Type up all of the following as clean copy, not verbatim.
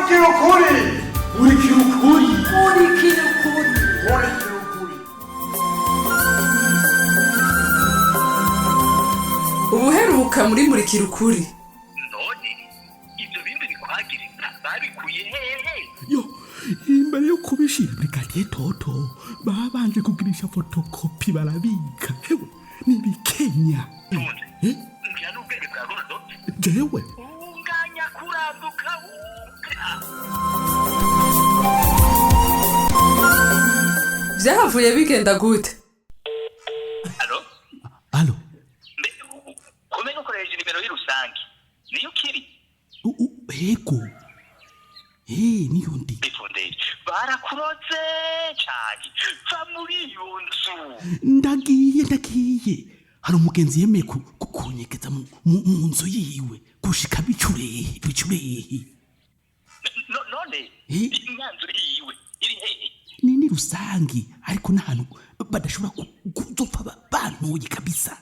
Murikira ukuri. Murikira ukuri. Murikira ukuri. Murikira ukuri. Ubuheruka muri Murikira Ukuri. None ibyo bindi bikwagirira babikuye hehe? Yo, imbere yo kubishira brigadier Toto babanje kugirisha fotokopi barabika. Hewe, nibikenya. None Eh? ngira n'ubwenge bwa gororotse. Jewe. Unganya kuranduka wunga. Vyahavuye bigenda gute? Alo? Alo. Mbe kumenya ukoresheje nimero y'urusange niyo ukiri? Ego. Eh, niyo ndi. Bitondeye, barakuroze cyane, va muri iyo nzu. Ndagiye, ndagiye. Hari umugenzi yemeye kunyegeza mu nzu yiwe gushika bicurehe, bicurehe. None Eh? imyanzuro yiwe iri hehe? Ni rusangi, ariko n'ahantu badashobora kuzopfa bantoye kabisa.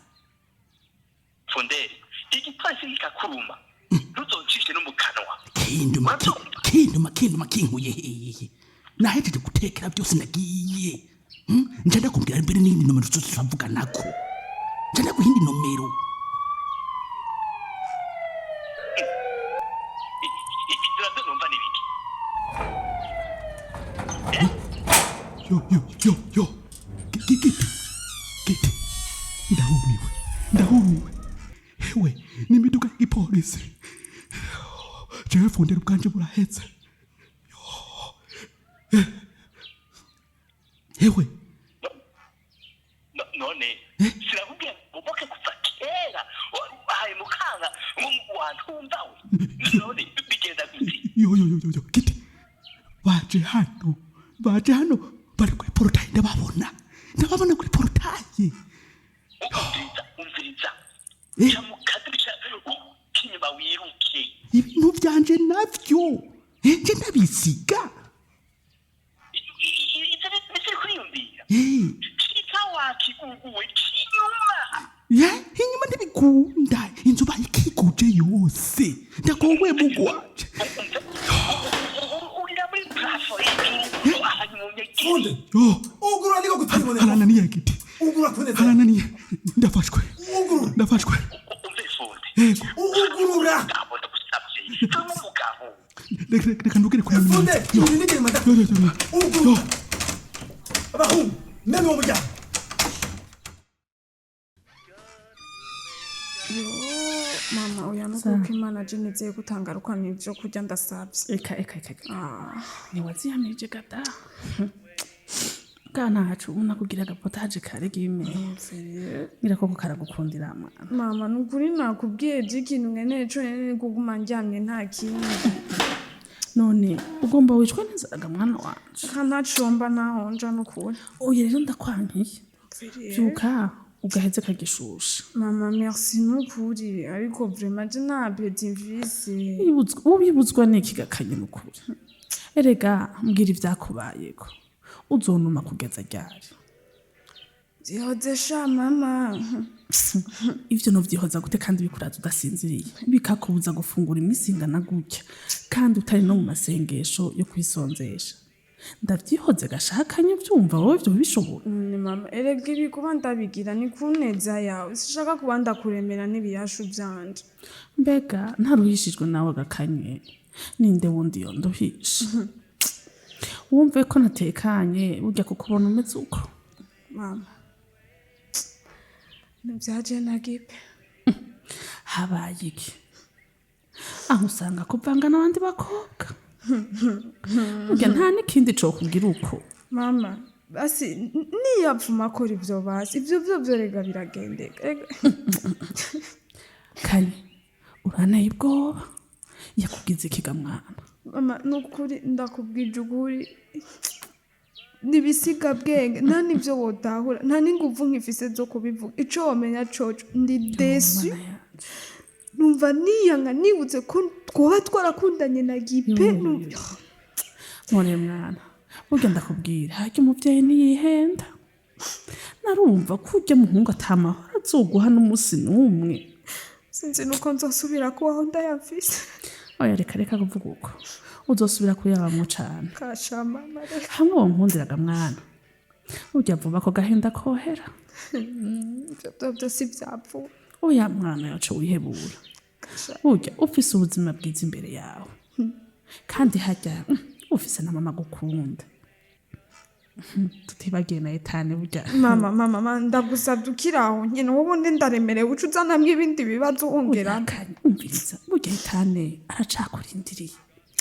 Fonderi, igipolisi kikakuruma ntuzocishe no mu kanwa. Kinduma, kinduma, kinduma, kinkuye hehe? Nahejeje gutekera byose, nagiye. Nca ndakubwira mbere n'iyindi nomero zose turavuganako, nca ndaguha indi nomero. Ibyo nabyo numva ni biki? Yo, yo, yo, yo. Giti, giti, ndahumiwe, ndahumiwe. Hewe, n'imiduga y'igipolisi. Jewe Fundera, ubwanje burahetse. Yo. Eh. Hewe. None sinakubwiye uboke kuva kera, wahaye mukanga wantumva we? None bigenda gute? Yo, yo, yo, yo, yo, giti, baje hano, baje hano, bari kuri portail, ndababona, ndababona kuri portail. Umviriza, umviriza. Eh? Ca mu kadirisha k'inyuma wiruke. Ibintu vyanje navyo. Eh, nje ndabisiga. Ivyo biziri kwiyumvira. Eh. Cika wakiguguwe k'inyuma. Ye, inyuma ntibikunda, inzu bayikikuje yose, ndagowe mugwaje. Urira muri plafond y'ijuru hanyuma unyegere. Funde. Yo. Ugurura niko kutabibonera. Harananiye, giti. Ugurura kuneza. Harananiye, ndafashwe. Ugurura. Ndafashwe. Umve Funde. Yego. Ugurura. Ndabona gusabye vamo umugabo. Reka, reka, reka ndugere kuri. Funde. Yo. Ibi nigere manda. Yo, yo, yo. Ugurura. Abahungu, mene uwo muryango. Yo mama, oya, nukuko Imana je nizeye gutangaruka n'ivyo kurya, ndasavye. Eka, eka, eka, eka. Ah. Ntiwaziyamirije gada bwana hacu, ubona kugira agapotaje kare gime ngira koko karagukundira mwana. Mama, nukuri nakubwiye, je ikintu nkeneye conyene ni kuguma ndyamye, nta kindi. None ugomba wicwe n'inzara, mwana wanje? Nka ntacomba ntahonja, nukuri. Oya rero, ndakwankiye, vyuka ugaheze kagishusha. Mama, merci nukuri, ariko vraiment je nta appétit mfise. Ubibutswa n'iki gakanye? Nukuri erega mbwira ivyakubayeko, uzonuma kugeza ryari? Vyihoze sha mama. Ivyo novyihoza gute kandi bikuraza udasinziriye, bikakubuza gufungura iminsi ingana gutya, kandi utari no mu masengesho yo kwisonzesha? Ndavyihoze gashakanye, vyumva wowe ivyo bishobora? None mama, erega ibi kuba ndabigira ni kuneza yawe, sishaka kuba ndakuremera n'ibiyashu vyanje. Mbega ntaruhishijwe nawe gakanye, ninde wundi yonduhisha? Wumve ko natekanye burya kukubona umeze uko. Mama, nivyaje nagipe. Habaye iki? Aho usanga kuvanga n'abandi bakobwa burya nta n'ikindi cokubwira uko. Mama, basi niyapfuma akora ivyo, basi ivyo vyo vyorega biragendeka. Kanye, uranteye ubwoba, yakugize ikiga mwana? Mama, nukuri ndakubwije ukuri, nibisiga bwenge, nta n'ivyo wotahura, nta n'inguvu nkifise zo kubivuga. Ico womenya coco, ndi déçue, numva niyanga nibutse ko twoba twarakundanye na Gipe. Mpore mwana, burya ndakubwira, harya umuvyeyi ntiyihenda, narumva ko urya muhungu atamahoro azoguha n'umunsi n'umwe. Sinzi nuko nzosubira kubaho ndayafise. Oya, reka reka kuvuga uko, uzosubira kuyabamwo cane. Kasha mama, reka. Hamwe uwo nkundiraga mwana, urya vuba ko gahenda kohera. Ivyo vyovyo si vyapfuye. Oya mwana yacu, wihebura. Burya ufise ubuzima bwiza imbere yawe, kandi harya ufise na mama gukunda, tutibagiye na etane burya. Mama, mama, mama, ndagusabye ukiri aho nyene, wowe ubundi ndaremerewe, uca uzanamwo ibindi bibazo wongera. Uyakanye, umviriza, burya etane aracakurindiriye.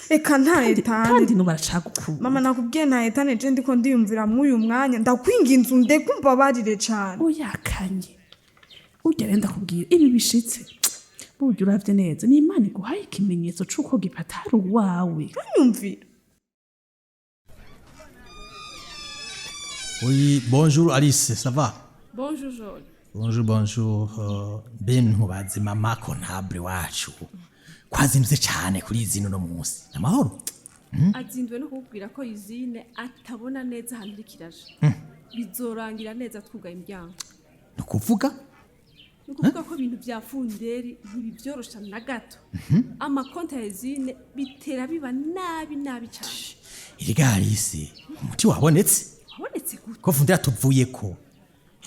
Eka, nta Kandi etane. Nubu aracagukunda. Mama, nakubwiye nta etane. Je ndiko ndiyumvira mw'uyu mwanya, ndakwinginze undeke, umbabarire cane. Uyakanye, burya rero ndakubwira, ibi bishitse burya uravye neza ni Imana iguhaye ikimenyetso c'uko gipatari uwawe. Nyumvira. Oui, bonjour Alice, ça va? Bonjour John. Bonjour, bonjour. Ben ntubaze mama comptable wacu kwazimvye cyane kuri izino no munsi. Amahoro? Azinduwe no kukubwira ko izine atabona neza ahantu iriko iraja, bizorangira neza twugaye imiryango. Ni ukuvuga? Ni ukuvuga ko ibintu bya Funderi ntibibyorosha na gato. Amakonti ya izine bitera biba nabi nabi cyane. Erega Alice, umuti wabonetse. Wabonetse gute? Ko Funderi tuvuyeko,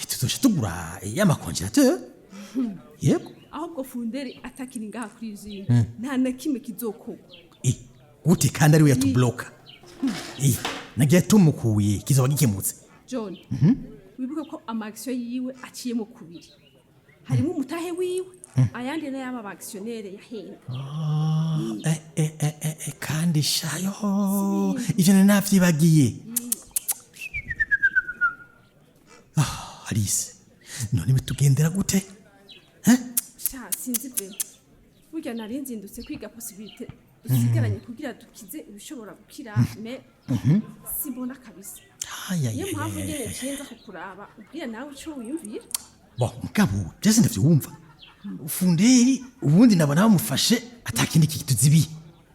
tuzoca tugura y'ama congélateur. Yego. Ahubwo Funderi atakiri ngaha kuri izine, nta na kimwe kizokorwa. Eh, gute kandi ari we yatubloka? Eh, nagiye tumukuye kizoba gikemutse. John, wibuke ko ama actions yiwe aciyemo kubiri, harimo umutahe wiwe, ayandi n'ayaba ba actionnaire yahenda. Eh, eh, eh, eh, eh, kandi shayo ivyo nari navyibagiye. Ah, Alice, none bitugendera gute? Sha, sinzi pe. Burya nari nzindutse kwiga possibilité dusigaranye kugira dukize ibishobora gukira, mais simbona kabisa. Ay, ay, Niyo ay, mpamvu ay, nyene ay. ncenza kukuraba, ubwira nawe ico wiyumvira. Bon, mugabo byose ndavyumva. Funderi ubundi nabona bamufashe atakindi kituzibiye.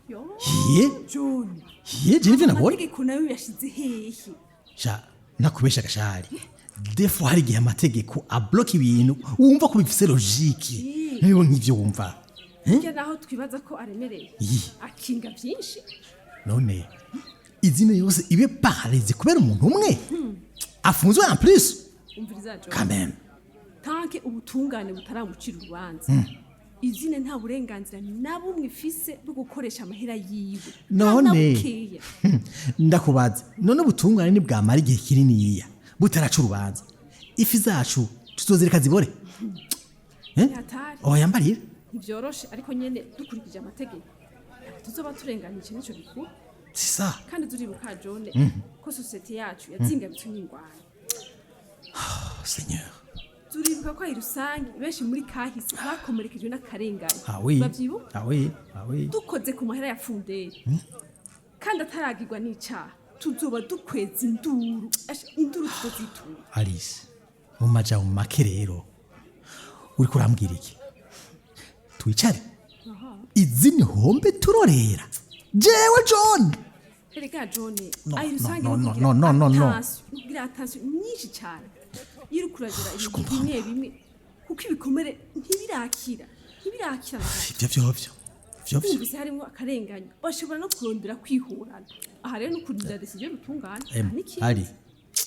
Yo. Ye. John. Ye, je nivyo nabonye. Amategeko nayo yashize hehe? Sha, nakubesha gashari, des fois hari igihe amategeko abloka ibintu wumva ko bifise logique, niyo nk'ivyo wumva. Burya naho twibaza ko aremereye, Yi. akinga byinshi. None izina yose ibe paralysé kubera umuntu umwe afunzwe en plus? Umviriza John. Quand même. Tant que ubutungane butaramucira urubanza, izine nta burenganzira na bumwe ifise bwo gukoresha amahera yiwe. Nta na None bukeya. ndakubaza, none ubutungane nibwamara igihe kininiya butaraca urubanza, ifi zacu tuzozireka zibore? Eh? Hatari. Oya, mbarira. Ntibyoroshe, ariko nyene dukurikije amategeko ntabwo tuzoba turenganije, nico bikuru. C'est ça. Kandi turibuka John ko sosiyete yacu yazingamitswe n'ingwano. Oh, Seigneur. Turibuka ko ari rusange benshi muri kahise bakomerekejwe n'akarengane. Ah oui. Bavyibuka? Ah oui, ah oui. Dukoze ku mahera ya Funderi kandi ataragirwa n'icaha, tuzoba dukweza induru. Asha, induru tuzozitura. Alice, mu majambo make rero uriko urambwira iki? Twicare izini hombe turorera, jewe John? Erega John, No, ayi no, rusange, no, no, no, no, no, no. nukugira attention nyinshi cyane iyo uriko uragera ibintu bimwe bimwe, kuko ibikomere ntibirakira, ntibirakira na gato. Ivyo vyovyo vyovyo. Wumvise harimo akarenganyo, bashobora no kurondera kwihorana. Aha rero no kurindira décision y'ubutungane. Em, n'ikindi. Ali,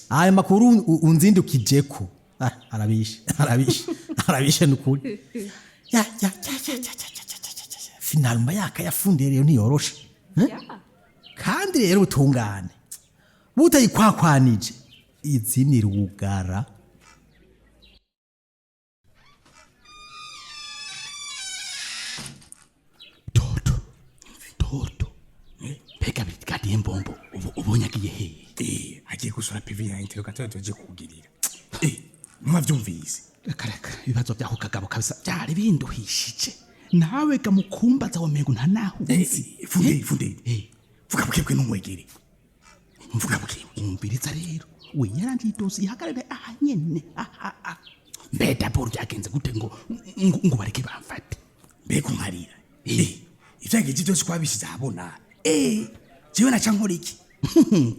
aya makuru unzindukijeko. Ah, arabishe, arabishe, arabishe nukuri. Ya ya ya ya ya ya ya ya ya ya ya. Finalement yaka yafundiye rero ntiyoroshe. Eh? Ya. Kandi rero ubutungane butayikwakwanije, izini rugara. Toto, toto, mbega bigadiye mbombo ubu ubonye agiye hehe? Eh, agiye gusura PV ya interrogatoire tugiye kugirira. Eh, mwavyumvise? Reka reka, ibibazo by'ako kagabo kabisa byari binduhishije. Nawe ga mukumbaza wamengo nta naho uzi. Eh, Funderi, Funderi. Eh. Vuga bukebwe n'umwegere. Mvuga bukebwe. Umviriza rero, we yarangiye idosiye ihagarare aha nyene aha aha. Mbe d'abord byagenze gute ngo bareke bamfate? Mbega unkarira. Eh, ivyageje byose kwabishize ahabona. Eh, jewe naca nkora iki?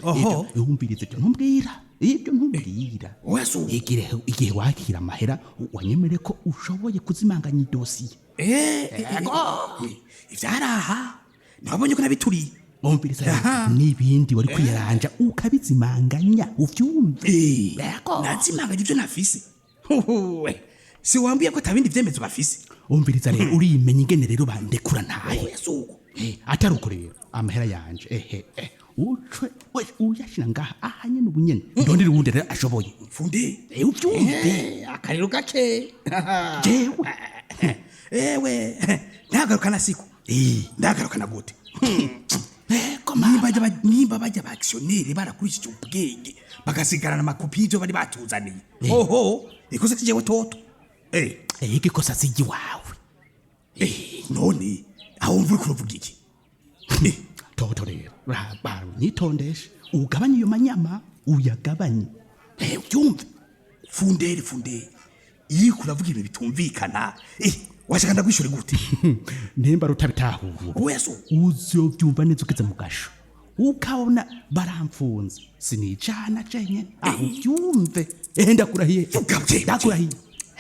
Oho. Ibyo- wumviriza, ibyo ntumbwira, ibyo ntumbwira. Oya, so. Igihe wakira amahera wanyemere ko ushoboye kuzimanganya idosiye. Eh, eh, eh, ivyaraha. Ntiwabonye ko nabituriye? Umviriza rero, Aha. n'ibindi wari kwiyaranja ukabizimanganya, uvyumve. Yego. Nazimanganya ibyo nafise? Huhuwe. Si wambwiye ko atabindi vyemezo bafise? Umviriza rero, urimenya ingene rero bandekura ntahe. Oya, suko. Atari uko rero, amahera yanje ehe ucwe we uyashira ngaha aha nyene, ubu nyene ndondera uwundi rero ashoboye. Funde. Uvyumve. Akariro gake. Jewe. Ewe, ntagarukana siko. Ndagarukana gute? Ego. Nimba bajya ba actionnaire barakurikije ubwenge, bagasigarana amakopi y'ivyo bari batuzaniye, oho, ikosa kijewe toto. Igikosa siji wawe. None aho wumva uriko uravuga iki? Toto rero, raba nyitondeshe, ugabanye iyo manyama, uyagabanye. Ubyumve. Funderi, funderi, iyo uriko uravuga ibintu bitumvikana, washaka ndagwishure gute? Nimba rutabitahura, Oya, so. uzovyumva neza ugeze mu gasho, ukabona baramfunze, sinicana jenyene aho, uvyumve. Ndakurahiye. Vuga buke. Ndakurahiye.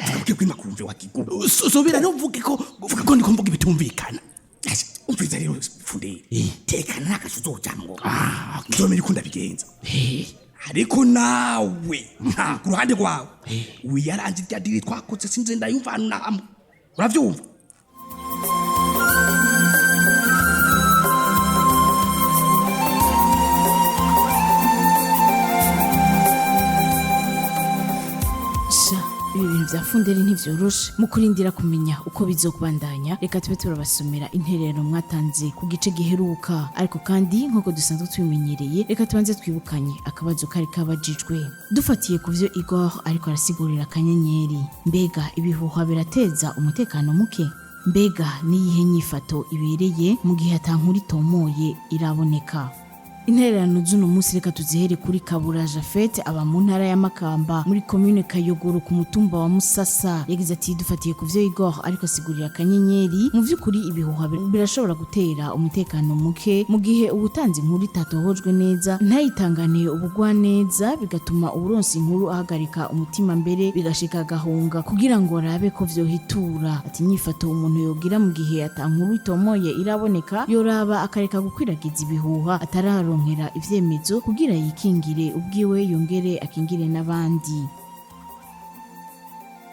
Vuga buke bw'imakumve wa kigugu. Subira ntuvuge ko, vuga ko ndiko mvuga ibitumvikana. Asha, umviriza rero funderi, tekana n'akasho uzojamwo. Ah, okay. Nzomenya uko ndabigenza. Ariko nawe nta ku ruhande rwawe wiyaranje irya diri twakoze, sinze ndayumva hano na hamwe, uravyumva? Sha, ibi bintu bya Funderi ntibyoroshe. Mu kurindira kumenya uko bizokubandanya, reka tube turabasomera intererano mwatanze ku gice giheruka. Ariko kandi, nk'uko dusanzwe tubimenyereye, reka tubanze twibukanye akabazo kari kabajijwe dufatiye ku byo Igor ariko arasigurira Akanyenyeri. Mbega ibihuha birateza umutekano muke? Mbega n'iyihe nyifato ibereye mu gihe atankuru itomoye iraboneka? Intererano z'uno munsi reka tuzihere kuri Kabura Jafete, aba mu ntara ya Makamba, muri komune Kayogoro, ku mutumba wa Musasa. Yagize ati: "Dufatiye ku vyo Igor ariko asigurira Akanyenyeri, mu vy'ukuri ibihuha birashobora gutera umutekano muke mu gihe ubutanze inkuru itatohojwe neza, ntayitangane ubugwaneza, bigatuma uburonsi inkuru ahagarika umutima, mbere bigashika agahunga kugira ngo arabe ko vyohitura." Ati: "Inyifato umuntu yogira mu gihe ata nkuru itomoye iraboneka, yoraba akareka gukwiragiza ibihuha atararonkera ivyemezo, kugira yikingire ubwiwe yongere akingire n'abandi."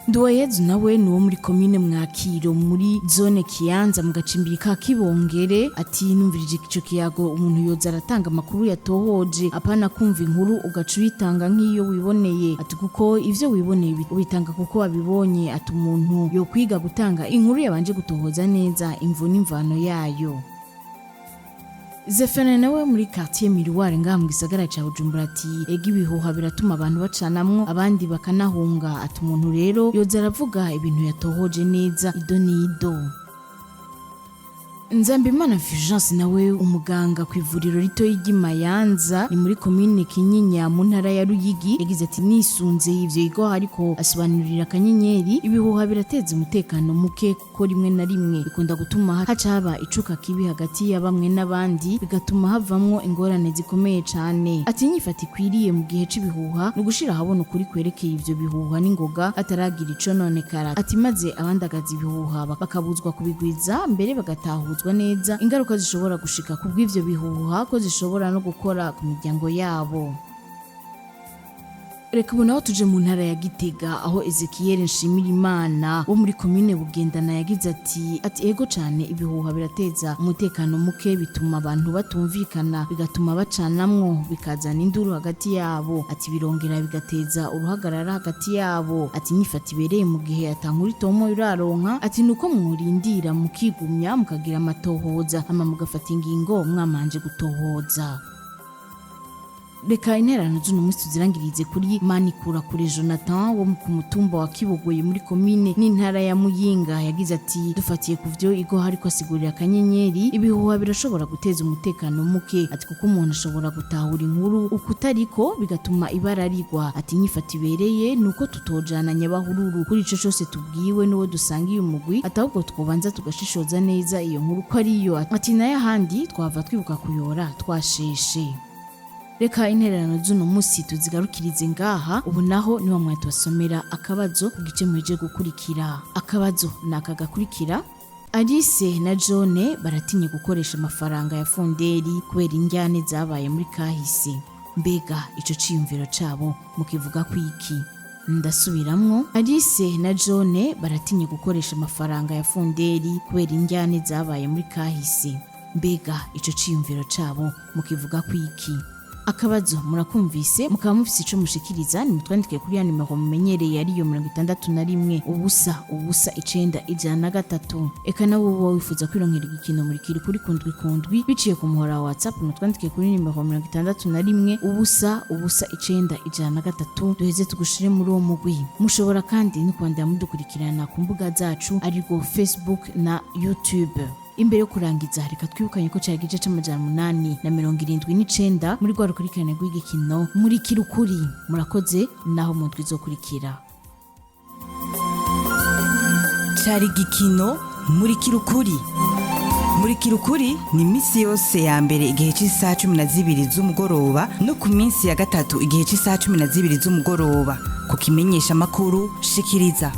Nduwayezu nawe ni uwo muri komine Mwakiro, muri zone Kiyanza, mu gacimbiri ka Kibongere. Ati: "Numvirije ico kiyago, umuntu yoza aratanga amakuru yatohoje, apana kumva inkuru ugaca uyitanga nk'iyo wiboneye." Ati: "Kuko ivyo wiboneye ubitanga kuko wabibonye." Ati: "Umuntu yokwiga gutanga inkuru yabanje gutohoza neza imvo n'imvano yayo." Zefana nawe muri quartier Miroir ngaha mu gisagara ca Bujumbura ati: "Ega ibihuha biratuma abantu bacanamwo, abandi bakanahunga." Ati: "Umuntu rero yoza aravuga ibintu yatohoje neza, ido n'ido." Nzambimana Fulgence nawe, umuganga ku ivuriro rito ry'i Mayanza, ni muri komine Kinyinya mu ntara ya Ruyigi, yagize ati: "Nisunze ivyo Igor ariko asobanurira Akanyenyeri, ibihuha birateza umutekano muke, kuko rimwe na rimwe bikunda gutuma haca haba icuka kibi hagati ya bamwe n'abandi, bigatuma havamwo ingorane zikomeye cane." Ati: "Inyifata ikwiriye mu gihe c'ibihuha ni ugushira ahabona ukuri kwerekeye ivyo bihuha n'ingoga ataragira ico nonekara." Ati: "Maze abandagaza ibihuha bakabuzwa kubigwiza, mbere bagatahuzwa neza ingaruka zishobora gushika ku bw'ivyo bihuha, ko zishobora no gukora ku miryango yabo." Reka ubu naho tuje mu ntara ya Gitega, aho Ezekiel Nshimirimana wo muri komine Bugendana yagize ati: "Ego cane, ibihuha birateza umutekano muke, bituma abantu batumvikana, bigatuma bacanamwo, bikazana induru hagati yabo." Ati: "Birongera bigateza uruhagarara hagati yabo." Ati: "Inyifata ibereye mu gihe atankuru itomo uraronka," ati, "nuko mworindira mukigumya, mukagira amatohoza, hama mugafata ingingo mwamanje gutohoza." Reka intererano z'uno munsi tuzirangirize kuri Manikura kure Jonathan wo ku mutumba wa Kibogoye, muri komine n'intara ya Muyinga. Yagize ati: "Dufatiye ku vyo Igo hariko asigurira Akanyenyeri, ibihuha birashobora guteza umutekano muke." Ati: "Kuko umuntu ashobora gutahura inkuru ukutariko, bigatuma ibara rigwa." Ati: "Inyifato ibereye ni uko tutojana nyabahururu kuri ico cose tubwiwe n'uwo dusangiye umugwi, ati ahubwo twobanza tugashishoza neza iyo nkuru ko ariyo." Ati: "Nayo ahandi twava twibuka kuyora twasheshe." Reka intererano z'uno munsi tuzigarukirize ngaha. Ubu naho niwa mwanya tubasomera akabazo ku gice muheje gukurikira. Akabazo ni aka gakurikira: Alice na John baratinye gukoresha amafaranga ya Funderi kubera injyane zabaye muri kahise. Mbega ico ciyumviro cabo mukivuga kwiki? Ndasubiramwo, Alice na John baratinye gukoresha amafaranga ya Funderi kubera injyane zabaye muri kahise. Mbega ico ciyumviro cabo mukivuga kwiki? Akabazo murakumvise, mukaba mufise ico mushikiriza, nimutwandike kuri ya nimero mumenyereye, ariyo 61 0 0 9 103. Eka nawe uba wifuza kwironkera igikino murikiri kuri kundwi kundwi biciye ku muhora wa WhatsApp, mutwandike kuri nimero 61 0 0 9 103, duheze tugushire muri uwo mugwi. Mushobora kandi no kwandira mudukurikirana ku mbuga zacu, arirwo Facebook na YouTube. Imbere yo kurangiza, reka twibukanye ko cyari igice c'879 muri rwa rukurikirane rw'igikino muri kirukuri. Murakoze, naho mu ndwi izokurikira. Cari igikino muri kirukuri. Muri kirukuri ni iminsi yose ya mbere igihe cy'isaha 12 z'umugoroba no ku minsi ya gatatu igihe cy'isaha 12 z'umugoroba ku kimenyesha amakuru shikiriza.